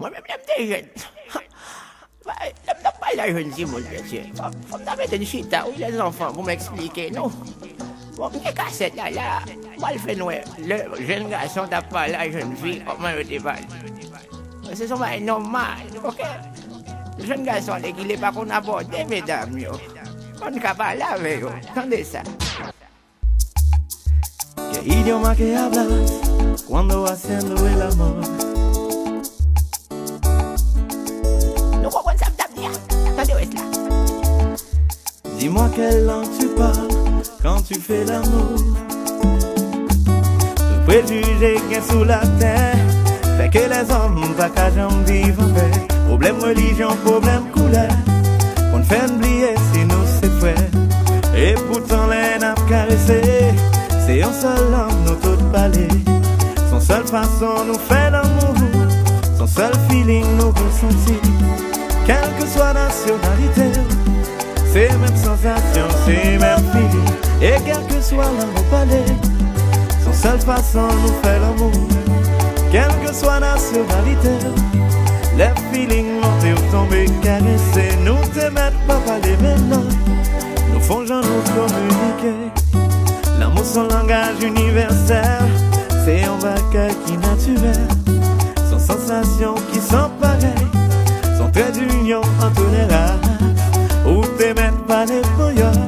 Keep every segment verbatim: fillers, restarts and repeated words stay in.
Mwen menm, lè m te jèn, lè m t ap pale a jèn timoun, mesye, fò, fò m ta mete n chita, wi, lèzanfan, pou m eksplike nou. Bon, m gen kasèt la, la, m pral fè n wè, lè jèn gason t ap pale a jèn fi, kòman yo te pale. Se yon bagay nòmal, oke? Jèn gason ale ki li pa konn abòde medam yo. Konn ka pale avè yo. Tande sa. Que idioma que hablas cuando haciendo el amor. Nou konprann sa m t ap di a? Tande rès la. Dis-moi quelle langue tu parles quand tu fais l'amour. Tout prejije gen sou latè fè ke lèzòm pa ka janm viv anpè. Pwoblèm relijyon, pwoblèm koulè, konn fè n bliye si nou se frè. Epoutan lè n ap karese, se yon sèl lang nou tout pale. Se yon sèl fason nou fè lanmou, se yon sèl feeling nou resanti. Kèlkeswa nasyonalite w, se menm sansasyon, se menm feeling. E kèlkeswa lang ou pale, se yon sèl fason nou fè lanmou. Kèlkeswa nasyonalite w, lè feeling monte ou tonbe karese. Nou te mèt pa pale menm lang, nou fè yon jan nou kominike. Lanmou se yon langaj inivèsèl, se yon bagay ki natirèl. Se yon sansasyon ki san parèy, se yon trè dinyon ant nou. Ou te mèt pale panyòl,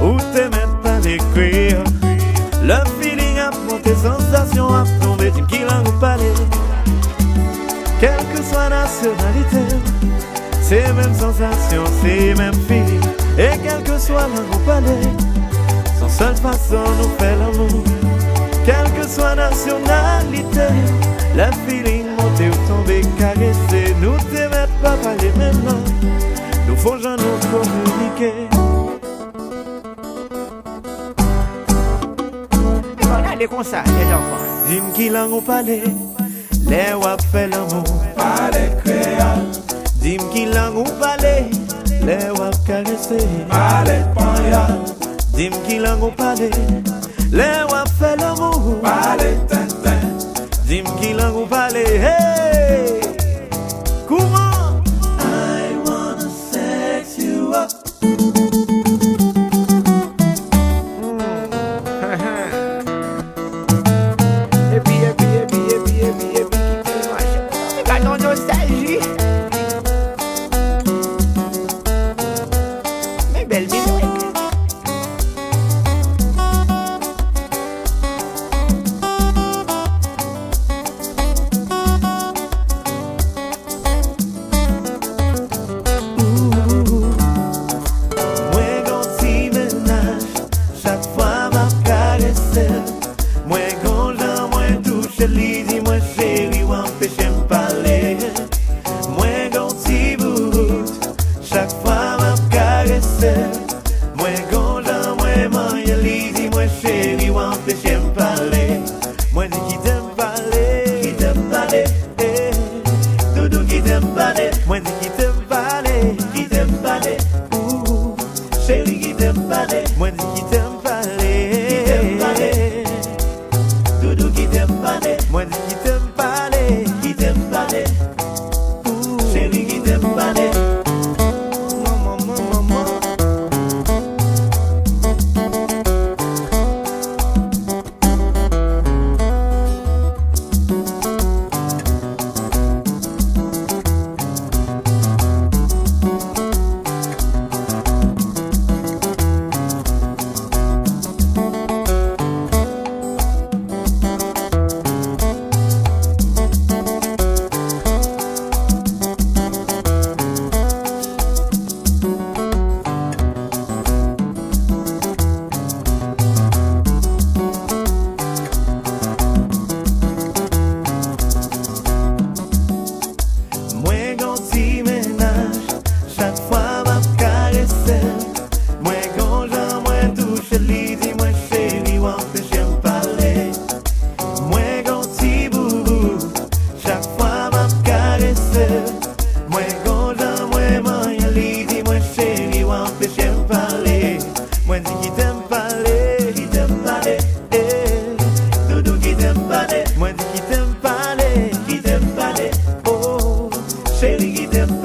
ou te mèt pale kreyòl. Lè feeling ap monte, sansasyon ap tonbe, di m ki lang ou pale. Kèlkeswa nasyonalite w, se menm sansasyon, se menm feeling. E kèlkeswa lang ou pale, se yon sèl fason nou fè lanmou. Kèlkeswa nasyonalite, lè feeling monte ou tonbe karese. Nou te mèt pa pale menm lang, nou fè yon jan nou kominike. Ann ale konsa, lèzanfan. Di m ki lang ou pale lè w ap fè lanmou. Pale kreyòl. Di m ki lang ou pale lè w ap karese. Pale panyòl. Di m ki lang ou pale lè w ap fè lanmou. Pale tenten. Di m ki lang ou pale, hey! Kouman? I wanna sex you up. Epi, epi, epi, epi, epi, epi, kite l mache. Gade yon nostalji. Men bèl mizik. Mwen gon ti mennaj, chak fwa m ap karese l, mwen gon jan mwen touche l, li di mwen cheri w anpeche m pale.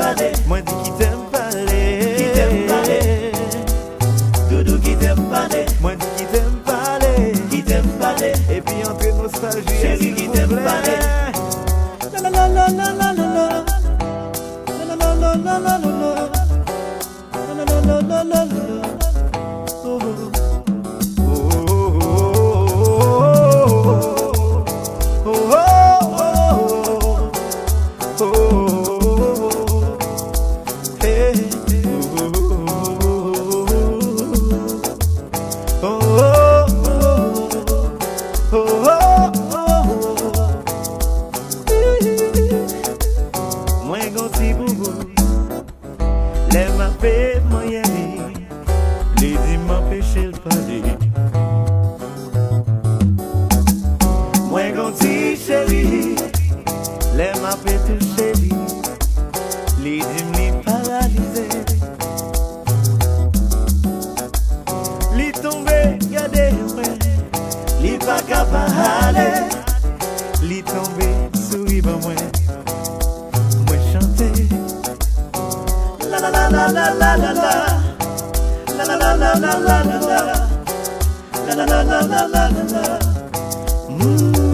Mwen di kite m pale. Kite m pale. Doudou, kite m pale. Mwen di kite m pale. Kite m pale. Epi antre nostalji a, cheri, kite m pale. La la la la la la la la. La la la la la la la la. Mwen gon ti boubou. Lè m ape manyen li, li di m anpeche l pale. Mwen gon ti cheri, lè m ape touche li, li di m li paralize. Li tonbe gade mwen, li pa ka pale. Li tonbe souri ban mwen. Mwen chante. La la la la la la la la. La la la la la la la la. La la la la la la la la. Mm.